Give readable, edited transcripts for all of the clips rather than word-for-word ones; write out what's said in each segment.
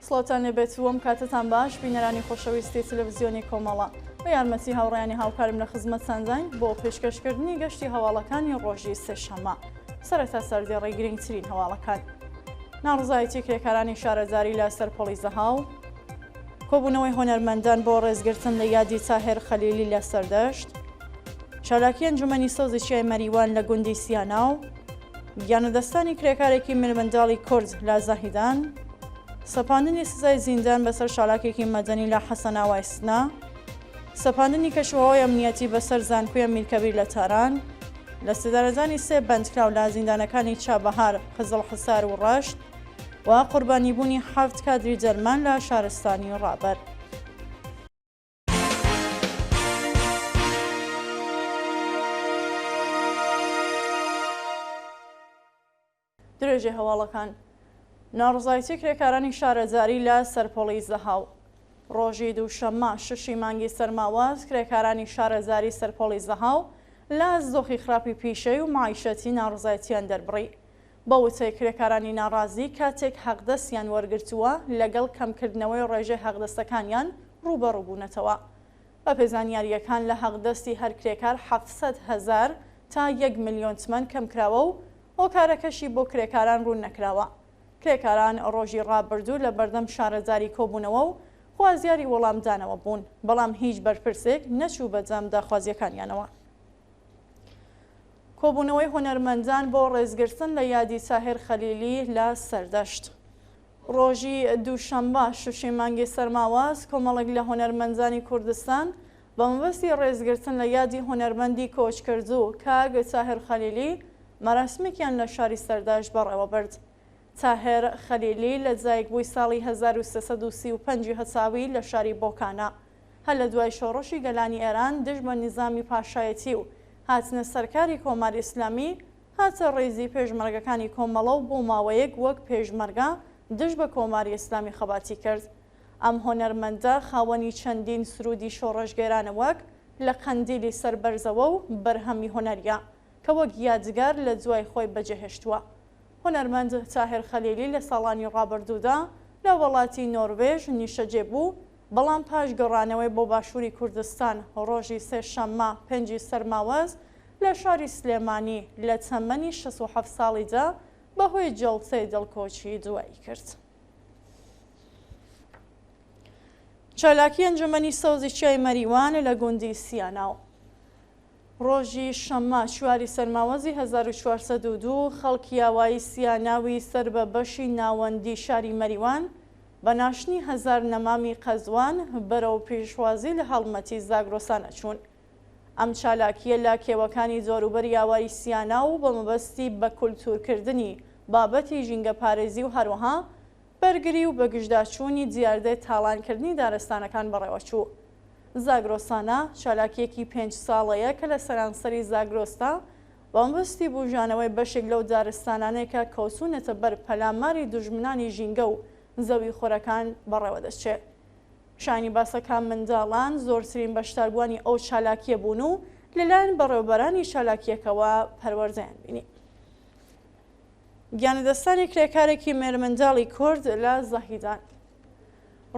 سڵاوتان لێبێت و ئەم کاتەتان باش بینەرانی خۆشەویستی تەلەڤزیۆنی کۆمەڵە بە یارمەتی هاوڕێیانی هاوکارم لە خزمەتتانداین بۆ پێشکەشکردنی گەشتی هەواڵەکانی ڕۆژی سێشەممە سەرەتا سەردێڕی گرنگترین هەواڵەکان ناڕزایەتی کرێکارانی شارەزاری لە سەرپۆڵی زەهاو کۆبوونەوەی هونەرمەندان بۆ ڕێزگرتن لە یادی تاهێر خەلیلی لە سەردەشت، چالاکی ئەنجومەنی سەوزی چیای مەریوان لە گوندی سیاناو، گیانلەدەستدانی کرێکارێکی مێرمنداڵی کورد لە زاهیدان، سەپاندنی سزای زیندان بەسەر چالاکێکی مەدەنی لە حەسەناوای سنە، سەپاندنی کەشوهەوای ئەمنیەتی بەسەر زانکۆی ئەمیرکەبیر لە تاران، لەسێدارەدانی سێ بەندکراو لە زیندانەکانی چابەهار، قزڵحسار و ڕەشت، و قوربانیبوونی حەفت کادری دەرمان لە شارستانی ڕابەر. درێژەی هەواڵەکان ناڕزایەتی کرێکارانی شارەزاری لە سەرپۆڵی زەهاو ڕۆژی دووشەممە شەشی مانگی سەرماوەز کرێکارانی شارەزاری سەرپۆڵی زەهاو لە دۆخی خراپی پیشەی و مەعیشەتی ناڕزایەتیان دەربڕی. بە وتەی کرێکارانی ناڕازی، کاتێک حەقدەستیان وەرگرتووە، لەگەڵ کەمکردنەوەی ڕێژەی حەقدەستەکانیان ڕووبەڕوو بوونەتەوە. بەپێی زانیارییەکان لە حەقدەستی هەر کرێکار 700 هەزار تا یەک ملیۆن تمەن کەمکراوە و هۆکارەکەشی بۆ کرێکاران ڕوون نەکراوە. کرێکاران ڕۆژی ڕابردوو لە بەردەم شارەزاری کۆبوونەوە و خوازیاری وەڵامدانەوە بوون، بەڵام هیچ بەرپرسێک نەچوو بەدەم داخوازییەکانیانەوە. کۆبوونەوەی هونەرمەندان بۆ ڕێزگرتن لە یادی تاهێر خەلیلی لە سەردەشت. ڕۆژی دووشەممە شەشی مانگی سەرماوەز کۆمەڵێک لە هونەرمەندانی کوردستان بە مەبەستی ڕێزگرتن لە یادی هونەرمەندی کۆچکردوو کاک تاهێر خەلیلی مەراسمێکیان لە شاری سەردەشت بەڕێوەبرد. تاهێر خەلیلی لە دایکبووی ساڵی 1335 هەتاوی لە شاری بۆکانە. هەر لە دوای شۆڕشی گەلانی ئێران دژ بە نیزامی پاشایەتی و هاتنە سەرکاری کۆماری ئیسلامی، هاتە ڕیزی پێشمەرگەکانی کۆمەڵە و بۆ ماوەیەک وەک پێشمەرگە دژ بە کۆماری ئیسلامی خەباتی کرد. ئەم هونەرمەندە خاوەنی چەندین سروودی شۆڕشگێرانە وەک، لە قەندیلی سەر بەرزەوە و بەرهەمی هونەریە، کە وەک یادگار لە دوای خۆی بەجێهێشتووە. هونەرمەند تاهێر خەلیلی لە ساڵانی ڕابردوودا لە وەڵاتی نۆروێژ نیشتەجێ بوو، بەڵام پاش گەڕانەوەی بۆ باشووری کوردستان ڕۆژی سێ شەممە پێنجی سەرماوەز لە شاری سلێمانی لە تەمەنی 67 ساڵیدا بەهۆی جەڵتەی دڵ کۆچی دوایی کرد. چالاکی ئەنجومەنی سەوزی چیای مەریوان لە گوندی سیاناو. ڕۆژی شەممە چواری سەرماوەزی 1402 خەڵکی ئاوایی سیاناوی سەر بە بەشی ناوەندی شاری مەریوان بە ناشتنی هەزار نەمامی قەزوان بەرەو پیشوازی لە هەڵمەتی زاگرۆسانە چوون. ئەم چالاکییە لە کێوەکانی دەوروبەری ئاوایی سیاناو و بە مەبەستی بە کولتوورکردنی بابەتی ژینگەپارێزی و هەروەها بەرگری و بەگژداچوونی دیاردەی تاڵانکردنی دارستانەکان بەڕێوەچوو. زاگرۆسانە چالاکییەکی پێنج ساڵەیە کە لە سەرانسەری زاگرۆسدا بە مەبەستی بووژانەوەی بەشێک لەو دارستانانەی کە کەوتوونەتە بەر پەلاماری دوژمنانی ژینگە و زەویخۆرەکان بەڕێوەدەچێ. شایانی باسە کە منداڵان زۆرترین بەشداربووانی ئەو چالاکییە بوون و لەلایەن بەڕێوەبەرانی چالاکییەکەوە پەروەردەیان بینی. گیانلەدەستدانی کرێکارێکی مێرمنداڵی کورد لە زاهیدان.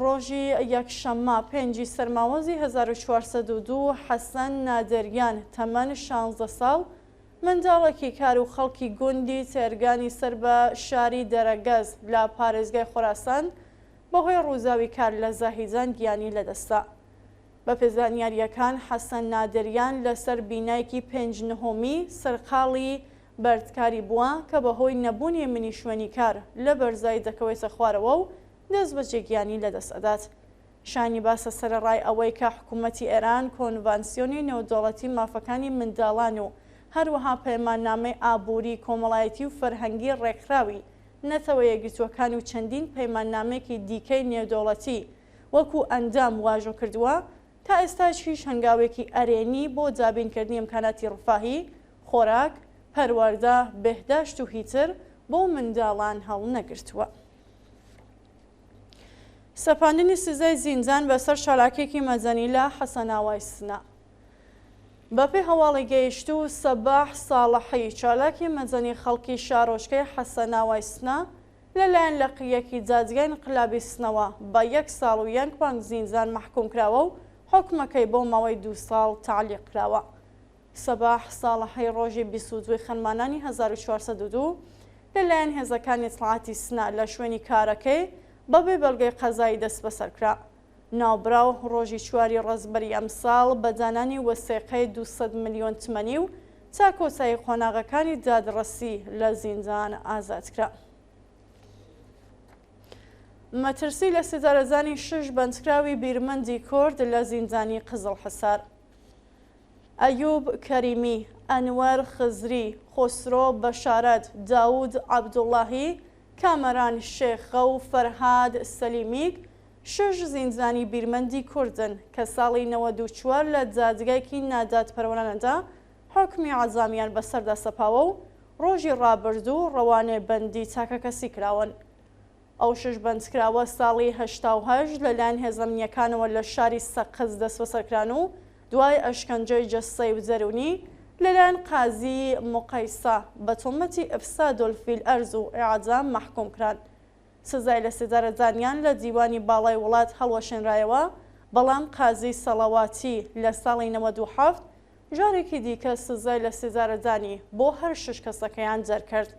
ڕۆژی یەکشەممە پێنجی سەرماوەزی 1402 حەسەن نادریان تەمەن 16 ساڵ منداڵێکی کار و خەڵکی گوندی تێرگانی سەر بە شاری دەرەگەز لە پارێزگای خۆراسان بەهۆی ڕووداوی کار لە زاهیدان گیانی لەدەستدا. بەپێ زانیارییەکان حەسەن نادریان لەسەر بینایەکی پێنج نهۆمی سەرقاڵی بەردکاری بووە کە بەهۆی نەبوونی منی شوێنی کار لە بەرزایی دەکەوێتە خوارەوە و دەستبەجێ گیانی لەدەست ئەدات. شایانی باسە سەرەڕای ئەوەی کە حکوومەتی ئێران کۆنڤانسیۆنی نێودەوڵەتی مافەکانی منداڵان و هەروەها پەیماننامەی ئابووری، کۆمەڵایەتی و فەرهەنگی ڕێکخراوی نەتەوە یەکگرتووەکان و چەندین پەیماننامەیەکی دیکەی نێودەوڵەتی وەکوو ئەندام واژۆ کردووە، تا ئێستاش هیچ هەنگاوێکی ئەرێنی بۆ دابینکردنی ئیمکاناتی ڕفاهی، خۆراک، پەروەردە، بێهداشت و هیتر بۆ منداڵان هەڵنەگرتووە. سەپاندنی سزای زیندان بەسەر چالاکێکی مەدەنی لە حەسەناوای سنە. بەپێی هەواڵی گەیشتوو سەباح ساڵحی، چالاکی مەدەنی خەڵکی شارۆچکەی حەسەناوای سنە، لە لایەن لقییەکی دادگای ئینقلابی سنەوە بە یەک ساڵ و یەک مانگ زیندان مەحکووم کراوە و حوکمەکەی بۆ ماوەی دوو ساڵ تەعلیق کراوە. سەباح ساڵحی ڕۆژی 22 ی خەرمانانی 1402 لە لایەن هێزەکانی ئیتڵاعاتی سنە لە شوێنی کارەکەی بە بێ بەڵگەی قەزایی دەستبەسەر کرا. ناوبراو ڕۆژی چواری ڕەزبەری ئەمساڵ بە دانانی وەسێقەی 200 میلیۆن تمەنی و تا کۆتایی قۆناغەکانی دادڕەسی لە زیندان ئازاد کرا. مەترسی لەسێدارەدانی شەش بەندکراوی بیرمەندی کورد لە زیندانی قزڵحەسار. ئەیوب کەریمی، ئەنوەر خزری، خۆسرۆ بەشارەت، داود عەبدوڵاهی، کامەران شێخە و فەرهاد سەلیمیک شەش زیندانی بیرمەندی کوردن کە ساڵی 94 لە دادگایەکی نادادپەروەرانەدا حوکمی عەزامیان بەسەردا سەپاوە و ڕۆژی ڕابردوو ڕەوانەی بەندی تاکەکەسی کراون. ئەو شەش بەندکراوە ساڵی 88 لەلایەن هێزە ئەمنییەکانەوە لە شاری سەقز دەستبەسەرکران و دوای ئەشکەنجەی جەستەی و دەروونی لەلایەن قازی موقەیسە بە تۆمەتی افساد فی الارض و ئیعدام مەحکوم کران. سزای لەسێدارەدانیان لە دیوانی باڵای وڵات هەڵوەشێنرایەوە، بەڵام قازی سەڵەواتی لە ساڵی 97 جارێکی دیکە سزای لەسێدارەدانی بۆ هەر شەش کەسەکەیان دەرکرد.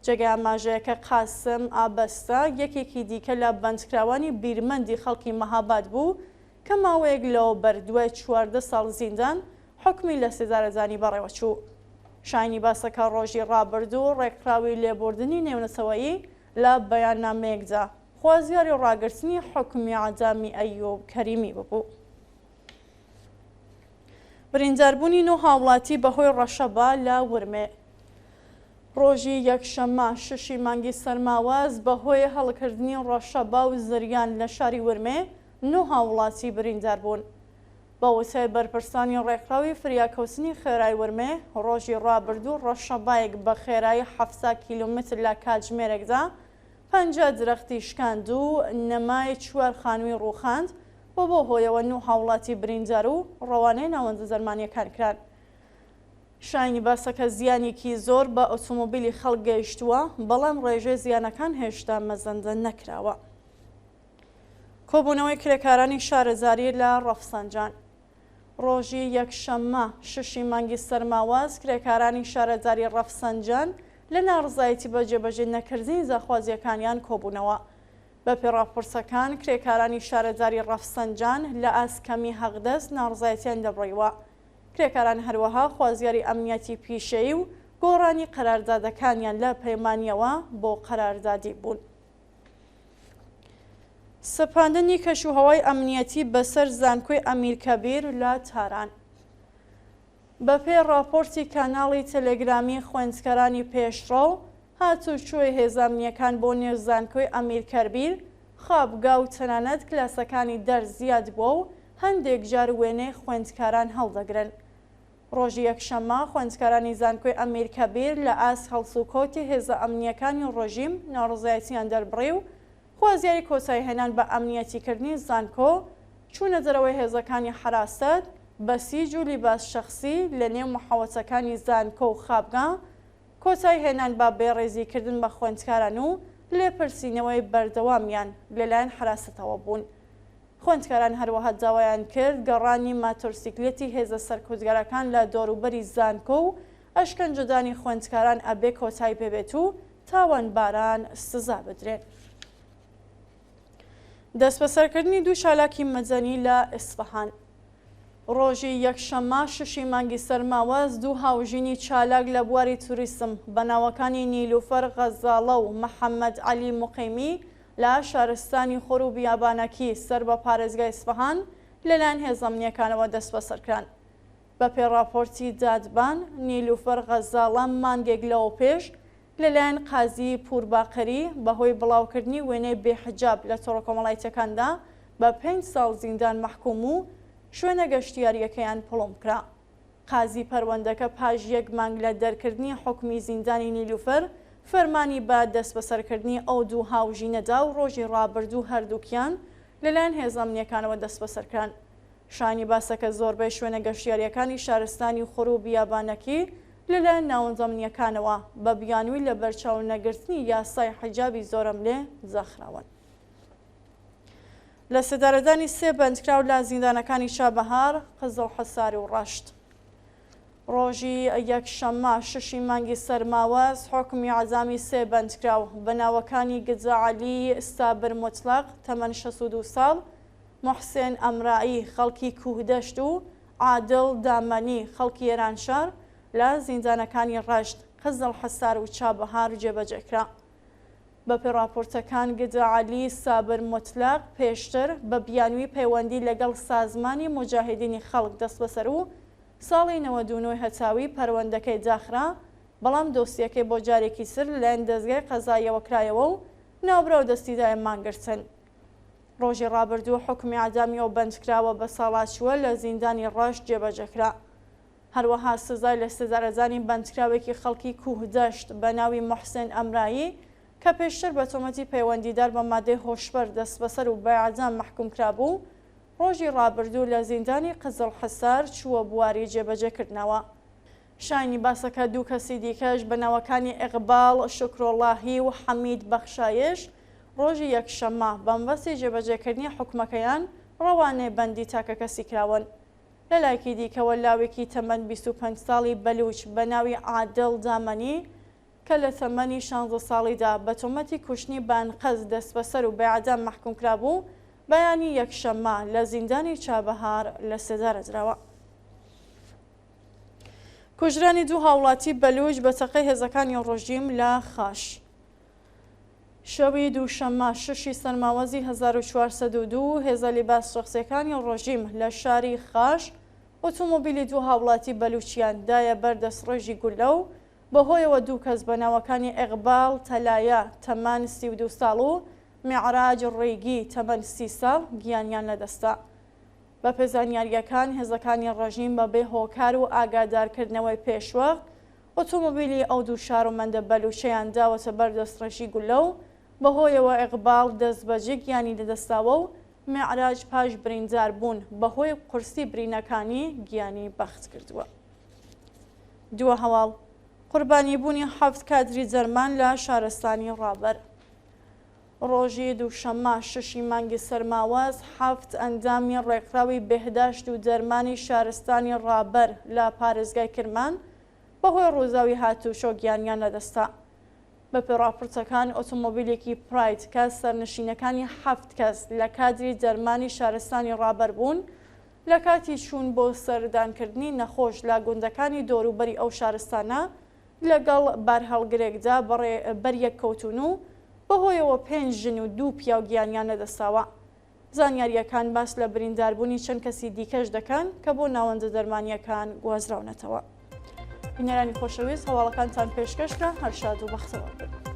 جێگای ئاماژەیە کە قاسم ئابەستە یەکێکی دیکە لە بەندکراوانی بیرمەندی خەڵکی مەهاباد بوو کە ماوەیەک لەوەوبەر دوای 14 ساڵ زیندان حوکمی لەسێدارەدانی بەڕێوەچوو. شایانی باسە کە ڕۆژی ڕابردوو ڕێکخراوی لێبوردنی نێونەتەوەیی لە بەیاننامەیەکدا خوازیاری ڕاگرتنی حوکمی عەدامی ئەیوب کەریمی ببوو. برینداربوونی نۆ هاوڵاتی بەهۆی ڕەشەبا لە ورمێ. ڕۆژی یەکشەممە شەشی مانگی سەرماوەز بەهۆی هەڵکردنی ڕەشەبا و زریان لە شاری ورمێ نۆ هاوڵاتی بریندار بوون. بە وتەی بەرپرسانی ڕێکخراوی فریاکەوتنی خێرای ورمێ، ڕۆژی ڕابردوو ڕەشەبایەک بە خێرایی 70 کیلۆمەتر لە کاتژمێرێکدا 50 درەختی شکاند و نمای چوار خانووی ڕووخاند و بەو هۆیەوە نۆ هاوڵاتی بریندار و ڕەوانەی ناوەندە دەرمانییەکان کران. شایانی باسە کە زیانێکی زۆر بە ئۆتۆمۆبیلی خەڵک گەیشتووە، بەڵام ڕێژەی زیانەکان هێشتا مەزەندە نەکراوە. کۆبوونەوەی کرێکارانی شارەزاری لە ڕەفسەنجان. ڕۆژی یەکشەممە شەشی مانگی سەرماوەز کرێکارانی شارەداری ڕەفسەنجان لە ناڕزایەتی بە جێبەجێ نەکردنی داخوازییەکانیان کۆبوونەوە. بەپێی ڕاپۆرتەکان کرێکارانی شارەداری ڕەفسەنجان لە ئاست کەمی حەقدەست ناڕزایەتیان دەبڕیوە. کرێکاران هەروەها خوازیاری ئەمنیەتی پیشەیی و گۆڕانی قەراردادەکانیان لە پەیمانییەوە بۆ قەراردادی بوون. سەپاندنی کەشوهەوای ئەمنیەتی بەسەر زانکۆی ئەمیرکەبیر لە تاران. بەپێی ڕاپۆرتی کاناڵی تەلەگرامی خوێندکارانی پێشڕەو، هاتوچۆی هێزە ئەمنییەکان بۆ نێو زانکۆی ئەمیرکەربیر، خوابگا و تەنانەت کلاسەکانی دەرس زیاد بووە و هەندێک جار وێنەی خوێندکاران هەڵدەگرن. ڕۆژی یەکشەممە خوێندکارانی زانکۆی ئەمیرکەبیر لە ئاست هەڵسوکەوتی هێزە ئەمنییەکانی ڕژیم ناڕەزایەتییان دەربڕی و خوازیاری کۆتاییهێنان بە ئەمنییەتیکردنی زانکۆ، چوونە دەرەوەی هێزەکانی حەراسەت، بەسیج و لیباس شەخسی لە نێو محەوەتەکانی زانکۆ و خابگا، کۆتاییهێنان بە بێڕێزیکردن بە خوێندکاران و لێپرسینەوەی بەردەوامیان لەلایەن حەراسەتەوە بوون. خوێندکاران هەروەها داوایان کرد گەڕانی ماتۆرسیکلێتی هێزە سەرکوتگەرەکان لە دەوروبەری زانکۆ و ئەشکەنجەدانی خوێندکاران ئەبێ کۆتایی پێبێت و تاوانباران سزا بدرێن. دەستبەسەرکردنی دوو چالاکی مەدەنی لە ئیسفەهان. ڕۆژی یەکشەممە شەشی مانگی سەرماوەز دوو هاوژینی چالاک لە بواری توریسم بە ناوەکانی نیلوفەر غەزاڵە و محەممەد عەلی موقیمی لە شارستانی خۆر و بیابانەکی سەر بە پارێزگای ئیسفەهان لەلایەن هێزە ئەمنییەکانەوە دەستبەسەرکران. بەپێی ڕاپۆرتی دادبان، نیلوفەر غەزاڵە مانگێک لەوەوپێش لەلایەن قازی پوورباقری بەهۆی بڵاوکردنی وێنەی بێ حجاب لە تۆڕە کۆمەڵایتیەکاندا بە پێنج ساڵ زیندان مەحکوم و شوێنە گەشتیارییەکەیان پڵۆم کرا. قازی پەروەندەکە پاش یەک مانگ لە دەرکردنی حوکمی زیندانی نیلوفەر فەرمانی بە دەستبەسەرکردنی ئەو دوو هاوژینە دا و ڕۆژی ڕابردوو هەردووکیان لەلایەن هێزە ئەمنییەکانەوە دەستبەسەرکران. شایانی باسە کە زۆربەی شوێنە گەشتیارییەکانی شارستانی خور و بیابانەکی لەلایەن ناوەندە ئەمنییەکانەوە بە بیانووی لەبەرچاو نەگرتنی یاسای حیجابی زۆرەملێ داخراون. لە سێدارەدانی سێ بەندکراو لە زیندانەکانی چابەهار، قزڵحەسار و ڕەشت. ڕۆژی یەکشەممە شەشی مانگی سەرماوەز حوکمی ئیعدامی سێ بەندکراو بە ناوەکانی گجە عەلی سابر موتڵەق تەمەن 62 ساڵ، موحسێن ئەمرائی خەڵکی کوهدەشت و عادڵ دامەنی خەڵکی ئێرانشار لە زیندانەکانی ڕەشت، قزڵحەسار و چابەهار جێبەجێ کرا. بەپێی ڕاپۆرتەکان گدە عەلی سابر موتلەق پێشتر بە بیانووی پەیوەندی لەگەڵ سازمانی موجاهیدینی خەڵک دەستبەسەر و ساڵی 99 هەتاوی پەروەندەکەی داخرا، بەڵام دۆسیەکەی بۆ جارێکی تر لەلایەن دەزگای قەزاییەوە کرایەوە و ناوبراو دەستی دایە مانگرتن. ڕۆژی ڕابردوو حوکمی ئیعدامی ئەو بەندکراوە بەساڵاچووە لە زیندانی ڕەشت جێبەجێ کرا. هەروەها سزای لەسێدارەدانی بەندکراوێکی خەڵکی کوهدەشت بە ناوی موحسێن ئەمرایی کە پێشتر بە تۆمەتی پەیوەندیدار بە مادەی هۆشبەر دەستبەسەر و بە ئێعدام مەحکوم کرابوو، ڕۆژی ڕابردوو لە زیندانی قزڵحسار چووە بواری جێبەجێکردنەوە. شایانی باسە کە دوو کەسی دیکەش بە ناوەکانی ئیقباڵ شوکرۆڵاهی و حەمید بەخشایش ڕۆژی یەکشەممە بە مەبەستی جێبەجێکردنی حوکمەکەیان ڕەوانەی بەندی تاکەکەسی کراون. لە لایەکی دیکەوە لاوێکی تەمەن 25 ساڵی بەلوچ بە ناوی عادڵ دامەنی کە لە تەمەنی شانزە ساڵیدا بە تۆمەتی کوشتنی بە ئەنقەست دەستبەسەر و بە ئێعدام مەحکوم کرابوو، بەیانی یەکشەممە لە زیندانی چابەهار لە سێدارە دراوە. کوژرانی دوو هاوڵاتی بەلوچ بە تەقەی هێزەکانی ڕژیم لە خاش. شەوی دووشەممە شەشی سەرماوەزی 1402 هێزە لیباس شەخسیەکانی ڕژیم لە شاری خاش ئۆتۆمۆبیلی دوو هاوڵاتی بەلوچیان دایە بەر دەستڕێژی گوللە و بەهۆیەوە دوو کەس بە ناوەکانی ئیقباڵ تەلایە تەمەن 32 ساڵ و میعراج ڕیگی تەمەن 30 ساڵ گیانیان لەدەستدا. بەپێ زانیارییەکان هێزەکانی ڕژیم بە بێ هۆکار و ئاگادارکردنەوەی پێشوەخت ئۆتۆمۆبیلی ئەو دوو شارۆمەندە بەلوچەیان داوەتە بەر دەستڕێژی گوللە و بەهۆیەوە ئیقباڵ دەستبەجێ گیانی لەدەستداوە و میعراج پاش برینداربوون بەهۆی قورسی برینەکانی گیانی بەخت کردووە. دوا هەواڵ، قوربانیبوونی حەفت کادری دەرمان لە شارستانی ڕابەر. ڕۆژی دووشەممە شەشی مانگی سەرماوەز حەفت ئەندامی ڕێکخراوی بێهداشت و دەرمانی شارستانی ڕابەر لە پارێزگای کرمان بەهۆی ڕووداوی هاتووچۆ گیانیان لەدەستدا. بەپێی ڕاپۆرتەکان ئۆتۆمۆبیلێکی پراید کە سەرنشینەکانی حەفت کەس لە کادری دەرمانی شارستانی ڕابەر بوون لە کاتی چوون بۆ سەردانکردنی نەخۆش لە گوندەکانی دەوروبەری ئەو شارستانە لەگەڵ بارهەڵگرێکدا بەریەککەوتوون و بەهۆیەوە پێنج ژن و دوو پیاو گیانیان لەدەستداوە. زانیارییەکان باس لە برینداربوونی چەند کەسی دیکەش دەکەن کە بۆ ناوەندە دەرمانییەکان گوازراونەتەوە. بینەرانی خۆشەویست هەواڵەکانتان پێشکەشکرا هەر شاد و بەختەوەر بن.